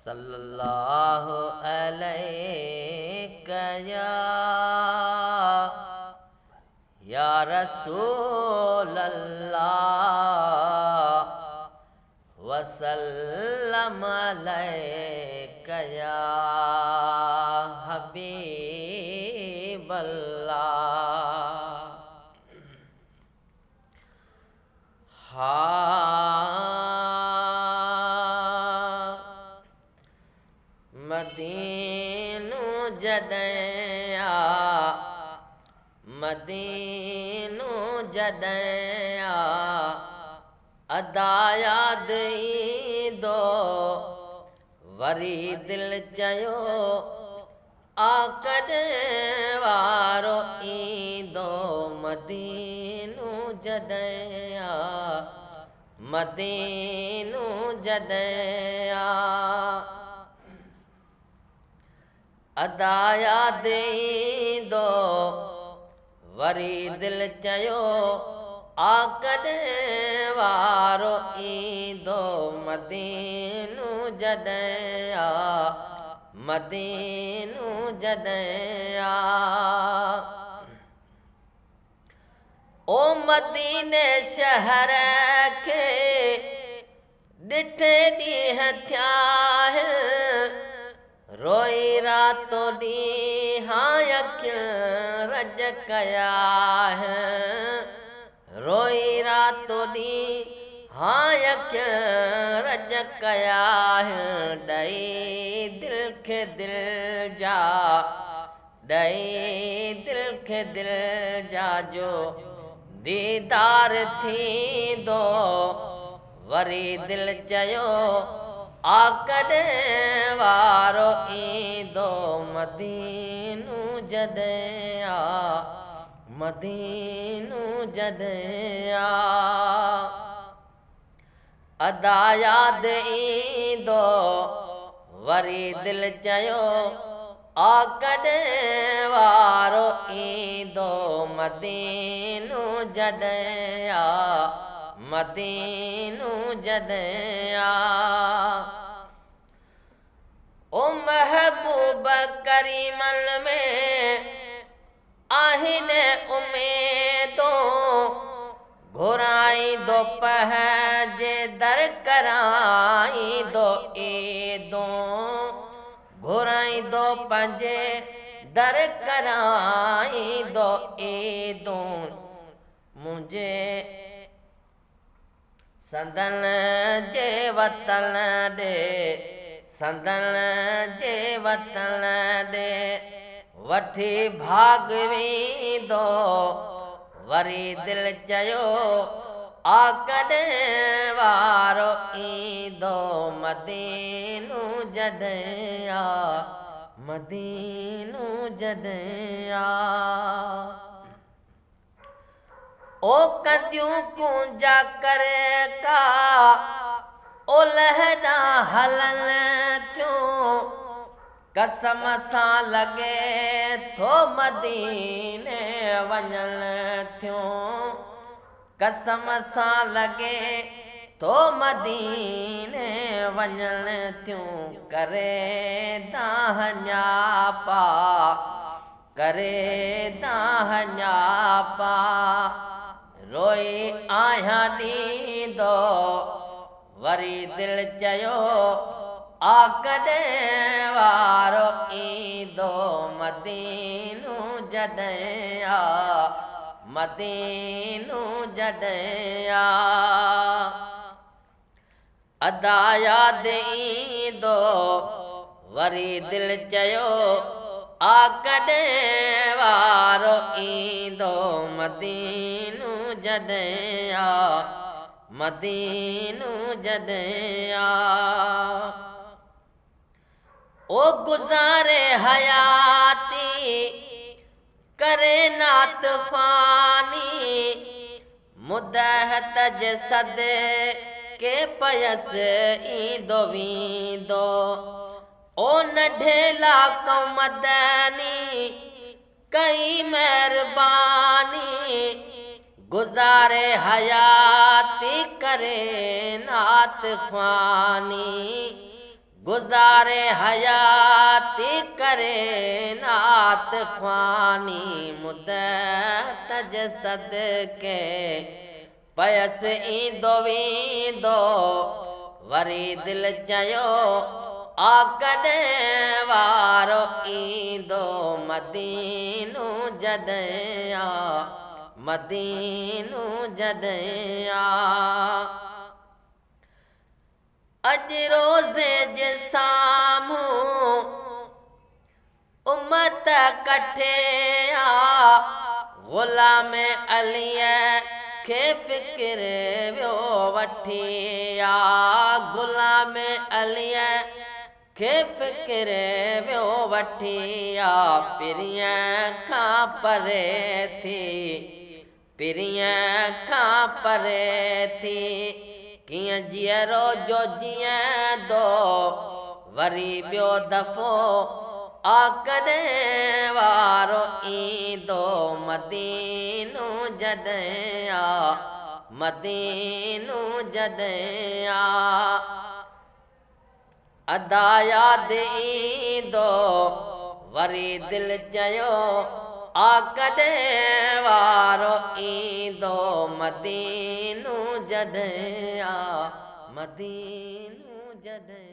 सल्लल्लाहु अलैका या या रसूल अल्लाह वसल्लम अलैका या हबीब अल्लाह। हा मदीनो जॾहिं आ, मदीनो जॾहिं आ, अदा यादि ईंदो, वरी दिलि चयो आ कॾहिं वारो ईंदो। मदीनो जॾहिं आ, मदीनो जॾहिं आ, अदा यादि ईंदो, वरी दिलि चयो आ कॾहिं वारो ईंदो। मदीनो जॾहिं आ, मदीनो जॾहिं आ, ओ मदीने शहर खे ॾिठे ॾींहं थिया आहिनि, रोई रातो ॾींहं अखियुनि रज कया आहिनि, रोई रातो ॾींहं अखियुनि रज कया आहिनि। ॾेई दिलि खे दिलि जा, ॾेई दिलि खे दिलि जा जो दीदार थींदो, वरी दिलि चयो आ कॾहिं वारो ईंदो। मदीनो जॾहिं आ, मदीनो जॾहिं आ, अदा यादि ईंदो, वरी दिलि चयो आ कॾहिं वारो ईंदो। मदीनो जॾहिं आ, मदीनो जॾहिं आ, ओ महबूब करीमन में आहिनि उमेदूं, घुराईंदो पंहिंजे दर कराईंदो ईदूं, घुराईंदो पंहिंजे दर कराईंदो ईदूं। मुंहिंजे संदन जे वतन ॾे, संदन जे वतन ॾे, वठी भाॻ वेंदो, वरी दिलि चयो आ कॾहिं वारो ईंदो। मदीनो जॾहिं आ, मदीनो जॾहिं आ, ओ कंदियूं कुंजा करे का ओलह ॾांहुं हलनि थियूं, कसम सां लॻे थो मदीने वञनि थियूं, कसम सां लॻे थो मदीने वञनि थियूं। करे दाह न्यापा, करे दाह न्यापा, रोई आहियां ॾींदो, वरी दिलि चयो आ कॾहिं वारो ईंदो। मदीनो जॾहिं आ, मदीनो जॾहिं आ, अदा यादि ईंदो, वरी दिलि चयो आ कॾहिं वारो ईंदो। मदीनो जॾहिं आ, मदीनो जॾहिं आ, ओ गुज़ारे हयाती करे नात ख़्वानी, मुदहत जे सदके पयसि ईंदो वेंदो। ओ नंढेला कौमदनी कई महिरबानी, गुज़ारे हयाती करे नात ख़्वानी, گذاري حياتي ڪري نعت خواني مدت جي صدقي پيس ايندو ويندو وري دل چيو آ ڪڏهن وارو ايندو مدينو جڏهن آ مدينو جڏهن آ. اڄ روزي جي سامهون امت ڪٺي آ غلام عليءَ کي فڪر ويو وٺي آ غلام عليءَ کي فڪر ويو وٺي آ پرينءَ کان پري ٿي پرينءَ کان پري ٿي ڪيئن جيئرو جو جيئندو وري ٻيو دفعو آ ڪڏهن وارو ايندو مدينو جڏهن آ مدينو جڏهن آ. ادا ياد ايندو وري دل چيو آ ڪڏهن وارو ايندو مدينو جڏهن آ مدينو جڏهن.